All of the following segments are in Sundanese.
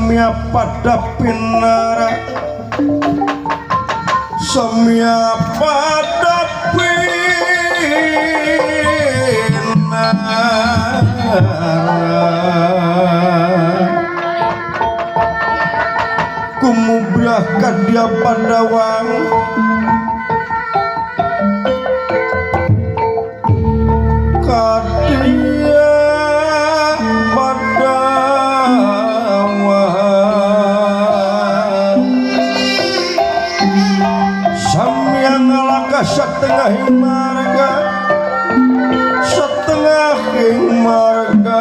Samya pada pinara, samya pada pinara. Kumubrah kadya padawang kadya padawang. Samya ngalaka setengah marga, setengah marga.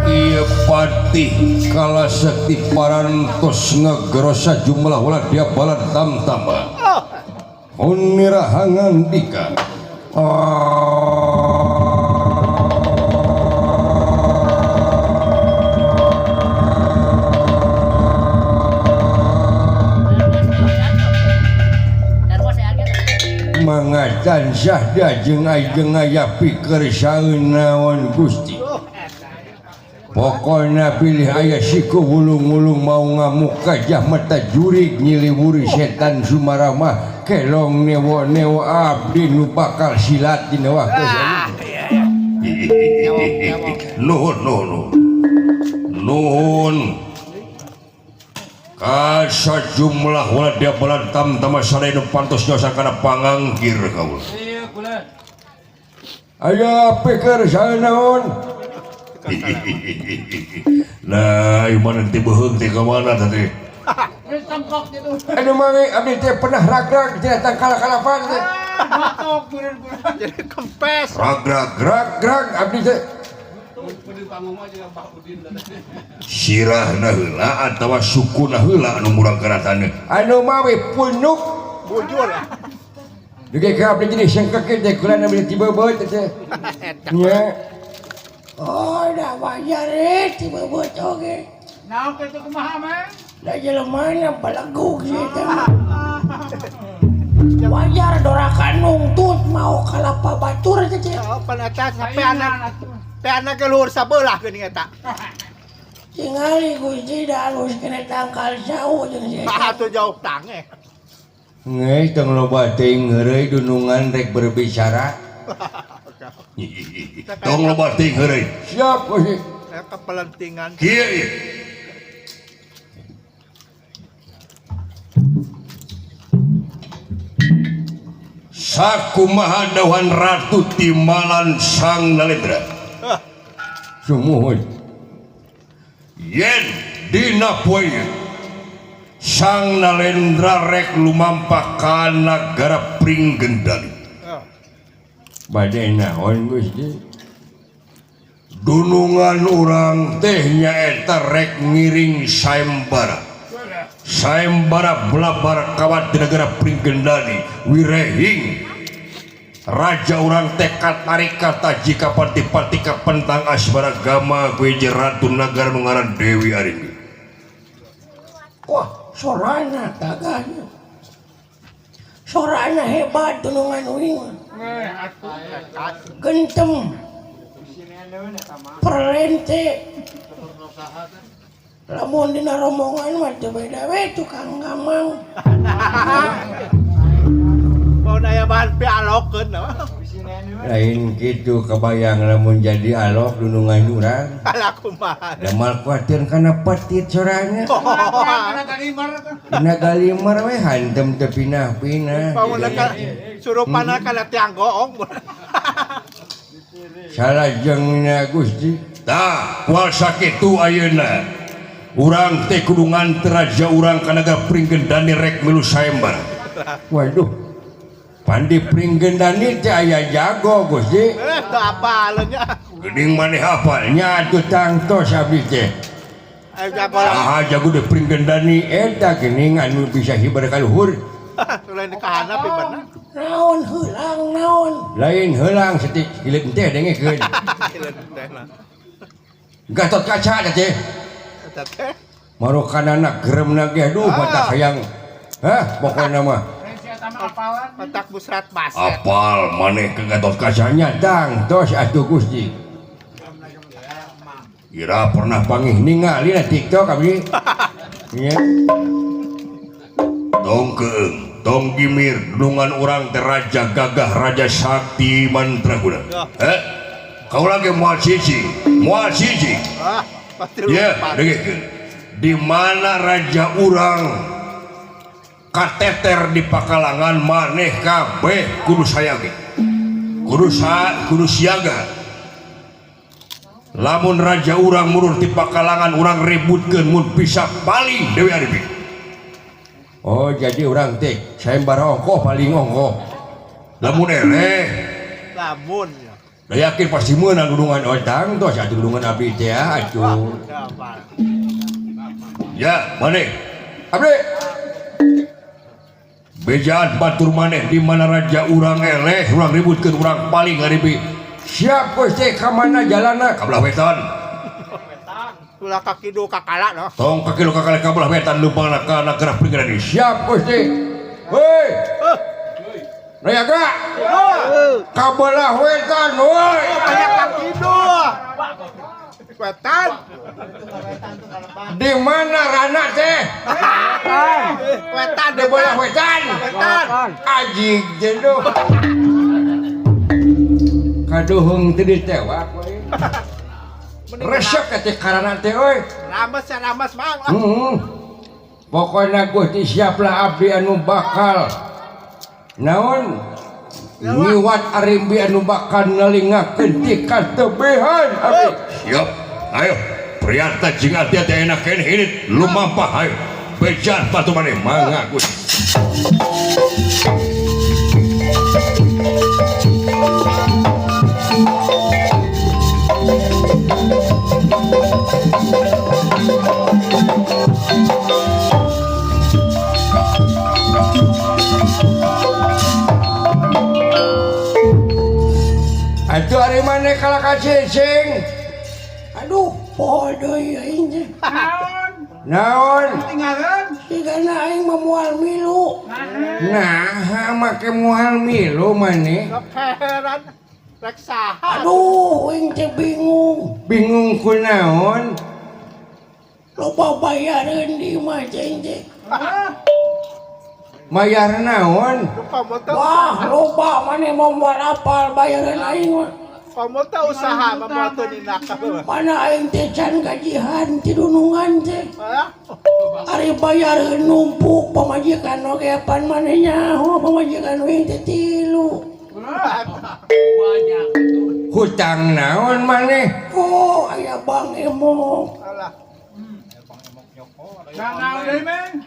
Iya patih kala sekti parantos ngegrosa jumlah waladya balad tamtama Unirahangan dika. Mangatan syahda jeung ayeuna aya pikir saeun naon Gusti. Pokona pilih aya siku wulung-wulung mau ngamuk gajah mata jurig nyiliwuri setan sumaramah kelong newo-newo abdi nu bakal silat dina waktu. Nuhun nuhun nuhun. Ka sajumlah waladya balad tamtama sadaya nu pantos nyosa kana pangangkir kaula. Aya pikir saeun naon? Nah, ieu teh beuheung teh ka mana teh? Aduh mangi abdi teh pernah ragrag teh tangkal kalapan teh. Jadi kempes. Ragrag ragrag abdi teh. Sirahna heula atawa sukuna heula anu murang karatana. Anu mawi punuk bujur. Dugi ka abdi jadi sengkek teh kula abdi tiba-tiba teh. Nya. Oh, dah wajar tiba-tiba oge. Naon kitu kumaha mah? Da jelema belegug sih teh. Wajar doraka nungtut mau kalapa batur teh. Oh, pan eta sampe anak teh anak ke luhur sabelah geuning eta. Tingali Gusti da alus kena tangkal jauh jeung si eta. Atuh jauh tangeh. Geus tong loba teuing heureuy dunungan rek berbicara. Tong loba teuing heureuy. Siap Gusti. Kepelentingan. Kieu ieu. Sakumaha dawuhan Ratu Timalan Sang Nalendra. Sumuhun. Yen dina poe Sang Nalendra rek lumampah ka nagara Pringgendani. Bade naon Gusti? Dunungan urang teh nyaeta rek ngiring sayembara. Sayembara belabar kawat di negara Pringgendani wirehing raja urang teh katarik kata jika parti-parti kapentang asmara gama kuwi ratu nagara nu ngaran Dewi Arimbi. Wah, sorana taganya. Sorana hebat dunungan uing. Gentem. Perlente. Lamun dina rombongan mah teu beda we tukang gamang. Mau aya bahan pialokeun. Lain kitu kebayang lamun jadi alok dunungan urang. Kalah kumaha. Damal kuatir kana petit sorana. Dina galimar we hantem teu pinah-pinah. Pamun ka surupana kana tiang goong. Salajengna Gusti. Tah, kuasa kitu ayeuna. Urang teh kudu nganter raja urang ka nagara Pringgendani rek milu sayembara. Waduh. Pandi Pringgendani teh aya jago Gusti. Teu apaleun nya. Geuning maneh hafal nya atuh tangtos abdi teh. Ayo jago lah. Saha jago de Pringgendani eta geuning anu bisa hibar ka luhur. Lain ka handap ibarna. Naon heulang naon? Lain heulang setik hileut teh dengekeun. Hileut teh lah. Gatot kaca teh. Teh. Marokanana geremna ge aduh mata hayang. Hah, pokona mah. Otak busrat baset. Apal maneh ke Gatot Kacanya dang tos atuh Gusti. Ira pernah pangih ningali na TikTok abdi. Nya. Tong keung, tong gimir dunungan urang teh raja gagah raja sakti mandraguna. Heh. Kau lagi moal siji, moal siji. Ah, pasti Ya, lupa. dengekeun. Di mana raja urang kateter di pakalangan maneh kabeh kudu sayagi. Kudu siaga. Lamun raja urang murur di pakalangan urang ributkeun mun bisa paling Dewi Arimbi. Oh, jadi urang teh sayembara ongkoh paling ongkoh. Lamun eleh lamun da yakin pasti meunang dudungan otang tos atuh dudungan abdi teh atuh. Ya, maneh. Abdi. Bejaan batur maneh di mana raja urang eleh, urang ributkeun urang paling ngaribi. Siap Gusti, ka mana jalanna? Ka belah wetan. Ulah ka kidul ka kala noh. Tong ka kidul ka kala ka belah wetan leumpangna ka nagara Pringgadani. Siap Gusti. Heuy. Nayaga. Ka belah wetan woi. Aya ka kidul. Wetan. Di mana rana teh? Wetan di belah wetan. Wetan. Ajig jenduh. Kaduhung teu ditewak we. Resep teh karana teh euy. Rames ya rames mang. Heeh. Pokona Gusti siaplah abdi anu bakal naon ngiwat arimbi anu bakal nelingakeun ti katebehan abdi. Siap. Ayo Priyata jeung hati-hati enak keneh ini lumampah ayo. Bejan patu maneh mangga Gusti. Aduh ari maneh kalah ka cicing. Aduh, poho deui aing teh. Naon? Tinggalan. Sigana aing mah moal milu. Nah, make moal milu maneh. Sok heran. Rek saha? Aduh, aing teh bingung. Bingung kunaon? Loba bayareun di imah teh aing teh. Bayar naon? Wah, loba maneh mau moal apal bayareun aing mah. Komo teh usaha mah moal teu dinak. Mana aing teh can gajihan ti dunungan teh. Ari bayareun numpuk pamajikan oge pan maneh nyaho pamajikan aing teh tilu. Banyak. Hutang naon maneh? Oh, aya Bang Emok. Alah. Naon deui, Meng?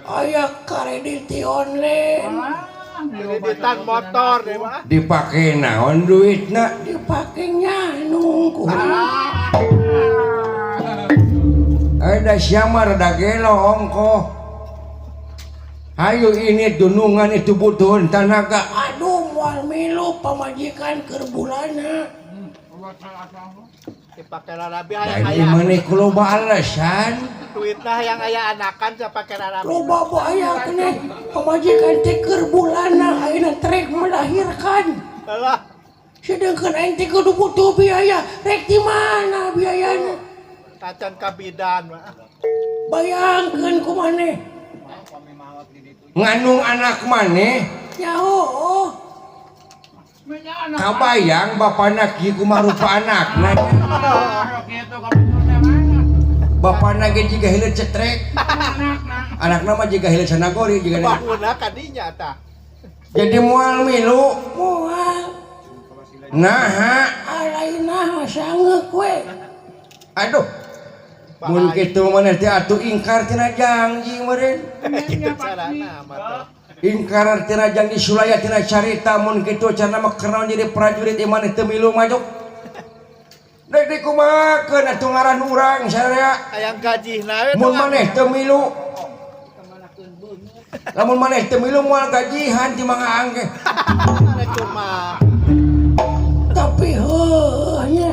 Aya kredit ti online. Kreditan motor deh mah. Dipake naon duitna? Dipake nyanung ku. Ada siapa rada gelo ongkoh. Ayo ini dunungan itu butuh tenaga. Aduh moal milu pamajikan keur bulana. Dipake rarabi Nah, hayang ini aya. maneh ku loba alasan. Duitna hayang aya anakan sapake rarabi. Loba aya keneh pamajikan teh keur bulana ayeuna trek melahirkan. Alah. Sedangkan aing teh kudu butuh biaya. Rek di mana biayana? Kacan ka bidan mah. Bayangkeun ku maneh. Nganung anak maneh nyaho. Kabayang bapana kieu kumaha rupa anakna. Bapana ge jiga hileut cetrek. Anakna mah jiga hileut sanagori jiga. Bangunna ka dinya tah. Jadi moal milu, moal. Naha, alaina sangeuk we. Aduh. Mun kitu maneh teh atuh ingkar tina janji meureun. Kitu carana mah teh. Ingkar tina janji sulaya tina carita mun kitu carana mah keur jadi prajurit ieu maneh teu milu maju. Dek dikumahakeun atuh ngaran urang sararea. Hayang gajihna we Mun maneh teu milu. Lamun maneh teu milu moal gajihan ti Mang Aang ge. Rek kumaha. Tapi heuh nya.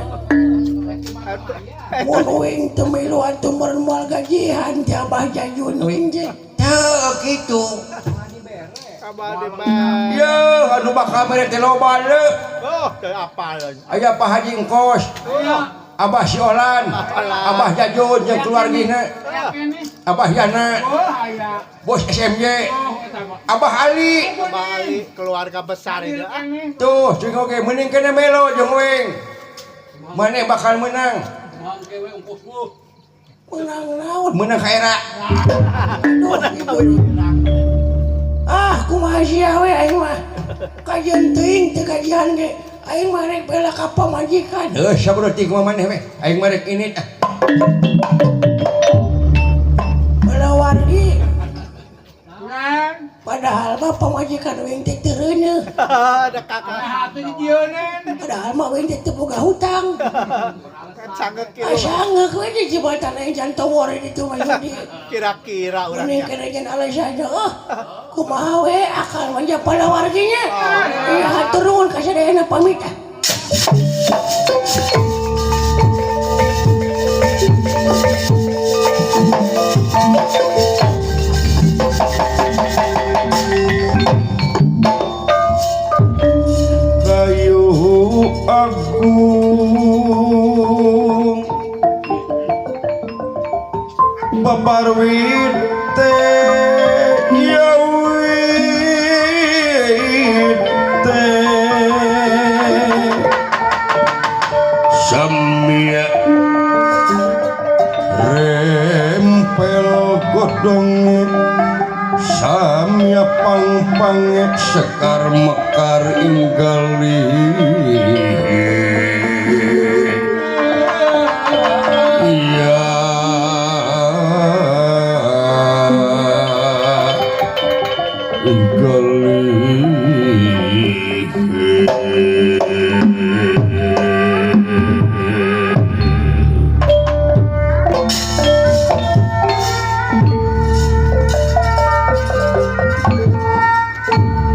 Mun uing teu milu atuh meureun moal gajihan ti Abah Jajun uing teh. Teu kitu. Abah di band. Ye, anu bakal mere teh loba deui. Oh, teu apal. Aya Pak Haji Engkos. Abah Siolan, Abah Jajun jeung keluargina. Abah Yana. Bos SMJ. Abah Ali. Abah Ali keluarga besar itu. Tuh, jeung oge mending kena melo jeung weng. Maneh bakal menang. Menang naon? Menang ka era. Ah, kumaha sia we aing mah. Kajian teuing teu kajian ge. Aing mah rek bela ka pamajikan. Heuh, sabar teuing kumaha maneh we. Aing mah rek ini. Bela wargi. Padahal mah pamajikan wing teh teu reuneuh. Ada kakak. Padahal mah wing teh teu boga hutang. Sangeuk kieu. Sangeuk we di jembatan aing jan towor ditu mah jadi. Kira-kira urang. Mending kena jan alasan heuh. Kumaha we akal manja palawarginya. Iya hatur nuhun ka sadayana pamit. Kayu agung babarwit teh yawit teh samia rempel godong samia pang-pange sekar mekar inggali iya inggali.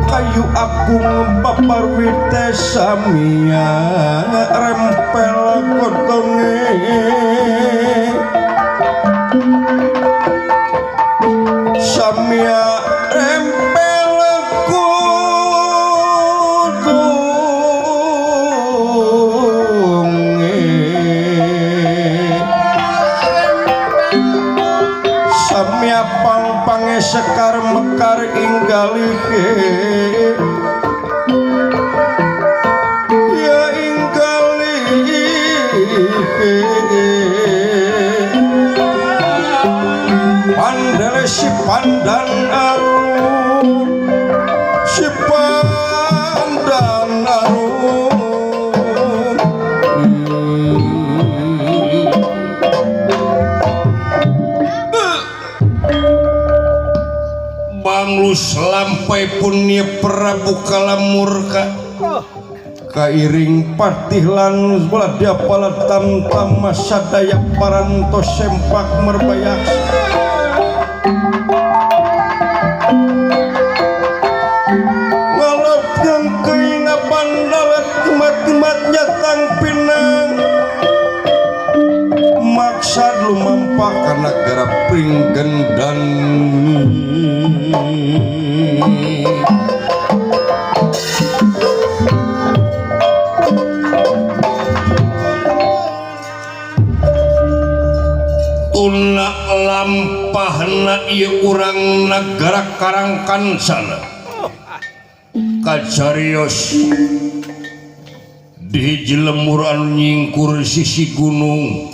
Kayu agung baparwite samia rempel godonge samia rempel godonge samia pang-pange sekar mekar inggalihe ya inggalihe pandele si pandan arum si pandan arum. Banglus lampai pun nia Prabu Kalamurka kairing patih lan bola pala tamtam sadaya parantos sempak merbayaksa ngalap jengkei ngapandalat kemat-kemat nyatang pinang maksad lumampak karena garap pringgendan. Tuna lampahna ieu urang nagara Karangkancana kacarios di hiji lemur anu nyingkur sisi gunung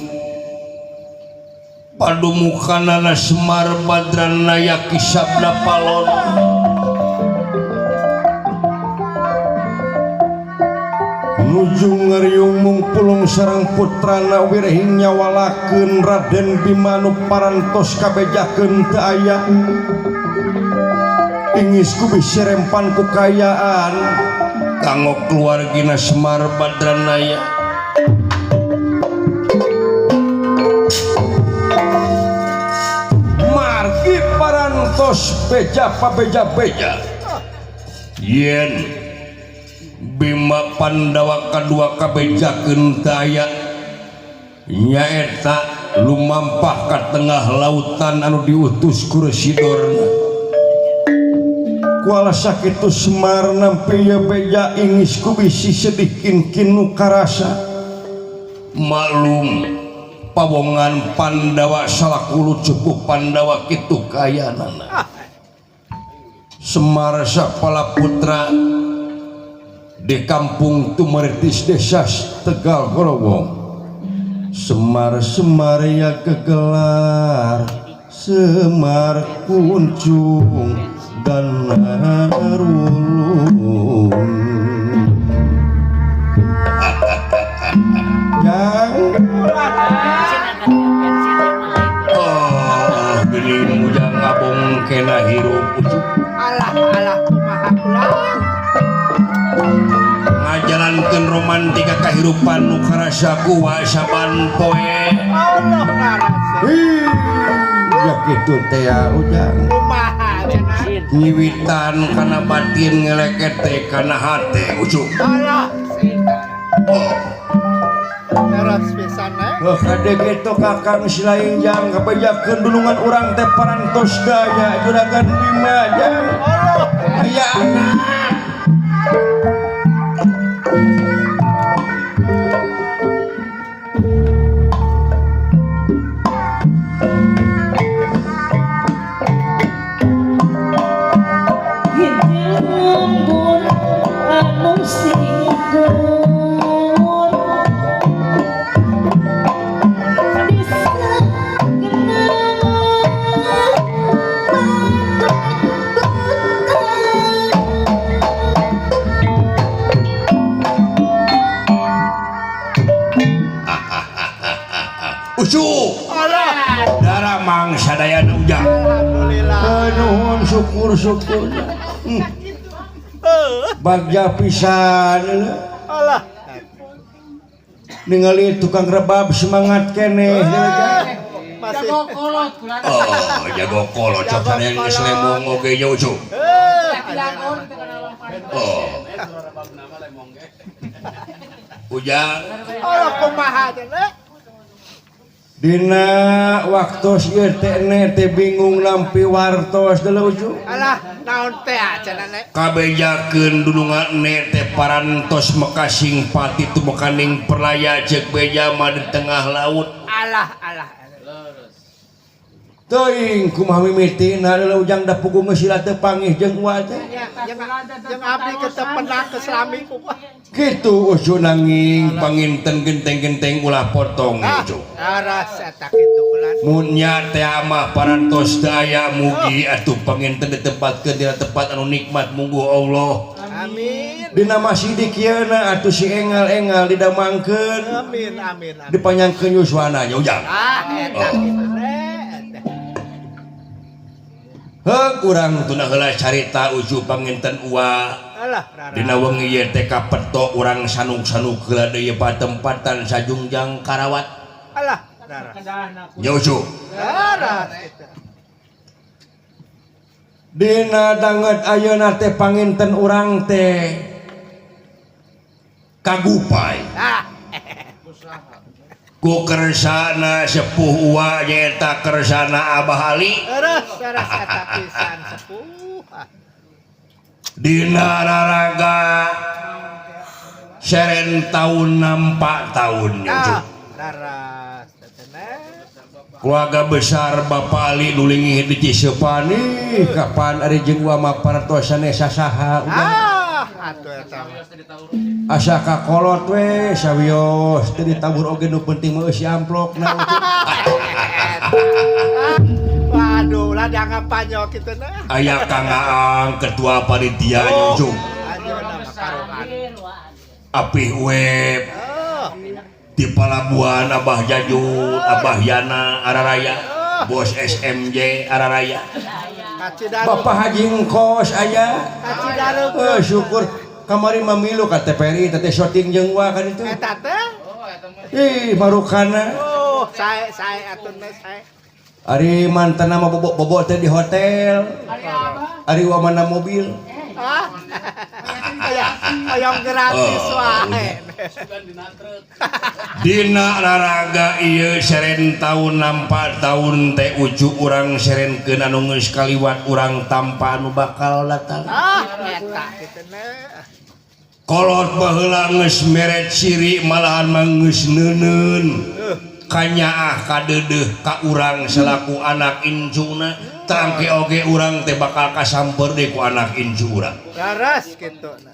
padumukanana Semar Badranaya Ki Sabda Palon. Nuju ngariung mungpulung sareng putrana wirehing nyawalakeun Raden Bima nu parantos kabejakeun teu aya ingis ku bisi rempan ku kayaan kanggo keluargina Semar Badranaya. Margi parantos beja pabeja-beja yen Bima Pandawa kadua kabejakeun teu aya nyaeta lumampah ka tengah lautan anu diutus ku Resi Dorna. Kuala sakitu Semar nampi ye beja ingis ku bisi sedih kin-kin nu karasa. Maklum pawongan Pandawa salaku cukup Pandawa kitu kayanana. Semar sapala putra di kampung Tumaritis desa Tegal Gorowong. Semar-semar ya kegelar Semar kuncung dan narulung. Yang oh geuning ujang ngabong kena hirup ujuk. Alah alah kumaha ulah. Ngajalankeun romantika kahirupan nu karasa kuwa saban poe. Allah karasa. Ya kitu teh ya ujang. Kumaha cenah? Nyiwitan kana batin ngeleket kana hate ujuk. Alah setan. Oh. Terus pisan eh. Heuh kade kitu Kakang Silainjang kabejakeun dulungan urang teh parantos daya juragan Bima jang. Allah. Aya anak. Sadayana ujang. Alhamdulillah. Nuhun syukur-syukur. Bagja pisan. Alah. Ningali tukang rebab semangat keneh. Masih. Jago kolot kurang. Oh, jago kolot sok sanes geus lembong oge nya ujuk. Oh. Ujang. Allah kumaha cenah. Dina waktu ieu teh teh bingung nampi wartos deuleu ujuk. Alah naon teh cenah ne. Kabejakeun dulungan ne teh parantos mekasing pati tumekaning perlaya ceuk beja mah di tengah laut. Alah alah. Teuing kumaha mimitina deuleu ujang da puguh geus sila teu pangih jeung uwa teh. Jeung abdi ketepenak ke selami kumaha. Kitu ujuk nanging panginten genteng-genteng ulah potong ujuk. Aras eta kitu bulan. Mun nya teh mah parantos daya mugi atuh panginten ditempatkeun dina tempat anu nikmat mungguh Allah. Amin. Dina masih dikieuna atuh si engal-engal didamangkeun. Amin amin amin. Dipanjangkeun yuswana nya ujang. Ah eta kitu teh. Heuh urang tuna heula carita ujuk panginten uwa. Dina wengi ieu teh kapeto urang sanuk-sanuk heula deui patempatan sajungjang karawat. Alah, raras. Nya ujuk. Raras kitu. Dina danget ayeuna teh panginten urang teh kagupai. Ah. Ku kersana sepuh uwa nyaeta kersana Abah Ali. Raras, raras eta pisan sepuh. Dina raraga seren tahun nampak tahun. Ah, raras Keluarga besar Bapak Ali nulingih di Cisepani kapan ari jeung uwa mah parantos sasaha. Ah, atuh eta mah. Asa kakolot we sawios teu ditabur oge nu penting mah eusi amplopna. Waduh, lah dianggap panyo kitu nah. Aya Kang Aang ketua panitia nyucuk. Apih web. Di Palabuhan Abah Jajun, Abah Yana Araraya, Bos SMJ Araraya. Bapak Haji Engkos aya. Syukur kamari mamilu ka TPRI teh syuting jeung wa kan itu. Eta teh. Ih, marukana. Oh, sae sae atuh sae. Ari mantan nama bobo-bobo teh di hotel. Ari wa mana mobil. Ah. Hayang gratis Oh, wae. Dina raraga ieu seren taun nampa taun teh ucu urang serenkeun anu geus kaliwat, urang tampa anu bakal datang. Ah, eta kitu na. Kolot baheula geus mere ciri, malahan mah geus neuneun kanyaah kadeudeuh ka urang selaku anak incuna. Tangke oge urang teh bakal kasamper deui ku anak incu urang. Laras kitu na.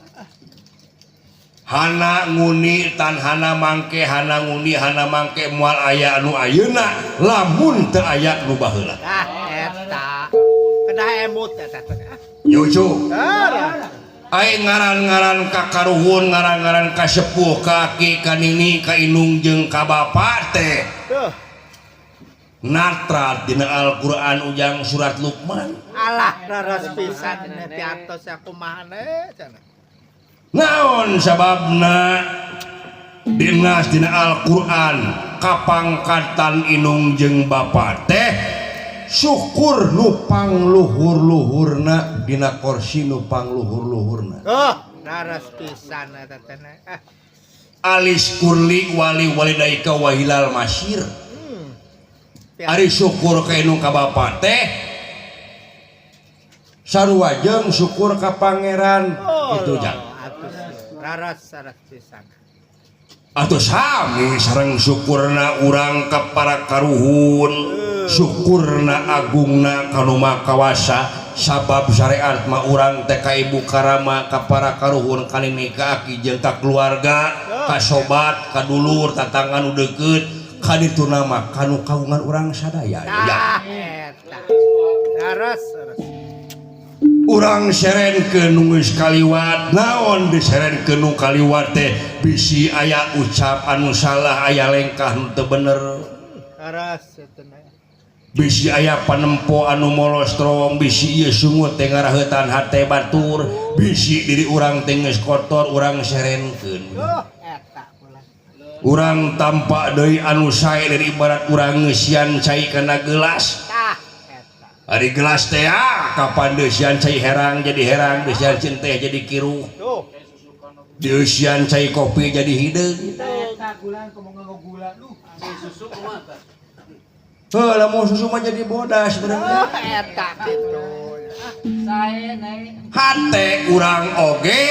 Hana nguni tan hana mangke, hana nguni hana mangke, moal aya anu ayeuna lamun teu aya nu baheula. Ah, eta. Kedah emut eta teh. Yucu. Laras. Aing ngaran-ngaran ka karuhun, ngaran-ngaran ka sepuh, ka aki, ka nini, ka inung jeung ka bapa teh Tuh. natra dina Al-Qur'an, Ujang, surat Luqman. Alah, raras pisan ti atos kumaha cenah. Naon sababna dinas dina Al-Qur'an kapangkatan inung jeung bapa teh syukur nu pangluhur-luhurna dina korsi nu pangluhur-luhurna. Oh, raras pisan eta teh. Ah, Anisykurli wali walidaika wa ilal masir. Ari syukur ka indung ka bapa teh sarua jeung syukur ka pangeran. Oh, itu jang. Atus. Raras raras pisan. Atau sami sareng syukurna urang ka para karuhun, syukurna agungna kanu Maha Kawasa, sabab syariat mah urang teh ka ibu karama, ka para karuhun, ka nini, ka aki jeung ka keluarga, ka sobat, ka dulur, tatangga nu deukeut, ka dituna mah kanu kagungan urang sadaya ya. Tah, eta. Raras raras. Urang serenkeun nu geus kaliwat. Naon diserenkeun nu kaliwat teh? Bisi aya ucap anu salah, aya lengkah nu teu bener, Raras eta na. bisi aya panempo anu molos terowong, bisi ieu sungut teh ngaraheutan hate batur, bisi diri urang teh geus kotor, urang serenkeun. Oh, eta pula. Urang tampa deui anu sae dari ibarat urang ngeusian cai kana gelas. Tah, eta. Ari gelas teh ah, kapan deusian cai herang jadi herang, deusian teh jadi kiruh, Tuh. deusian cai kopi jadi hideung. Eta gula kumaha nganggo gula lu. Susu kumaha tah? Heuh, lamun susu mah jadi bodas bener. Oh, eta kitu. Sae naik. Hate urang oge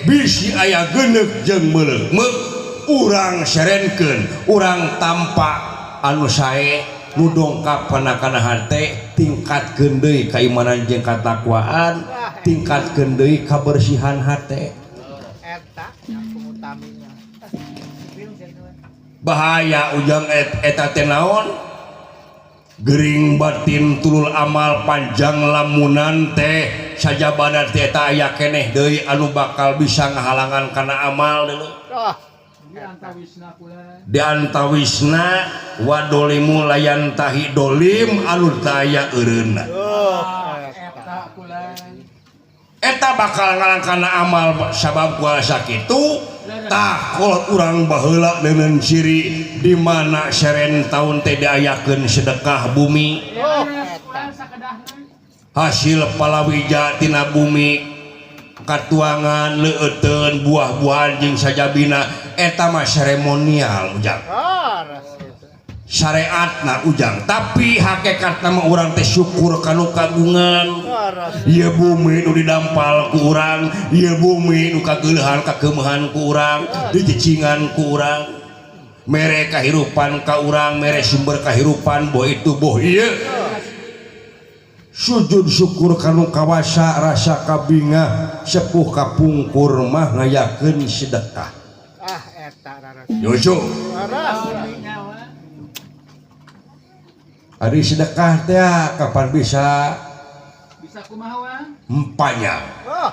bisi aya geuneuk jeung meuleukmeuk, urang serenkeun, urang tampa anu sae nu dongkap kana kana hate, tingkatkeun deui kaimanan jeung katakwaan, tingkatkeun deui kabersihan hate. Eta yang utaminya. Bahaya, Ujang, eta teh naon, gering batin, tulul amal, panjang lamunan teh sajabana teh eta aya keneh deui anu bakal bisa ngahalangan kana amal deui. Oh, Di antawisna kula. Di antawisna wadolimu layantahi dolim anu taya eureunna. Oh, eta. Eta kula. Eta bakal ngalang kana amal sabab kuasa kitu. Tah, kolot urang baheula neuneun ciri di mana seren taun teh diayakeun sedekah bumi, Oh, Kula eta. sakedahna. Hasil palawija tina bumi katuangan, leueuteun, buah-buahan jeung sajabina, eta mah seremonial, Ujang. Oh, ras kitu. Syariatna, Ujang, tapi hakikatna mah urang teh syukur kanu kagungan. Oh, ras. Ieu bumi nu didampal ku urang, ieu bumi nu kageuleuhan kakeumehan ku urang, dicicingan ku urang, mere kahirupan ka urang, mere sumber kahirupan, boh itu boh ieu, sujud syukur kanu kawasa, rasa kabingah sepuh kapungkur mah ngayakeun sedekah. Ah, eta raras. Yusuf. Raras. Nyawa. Ari sedekah teh kapan bisa? Bisa kumaha wa? Empanya. Oh,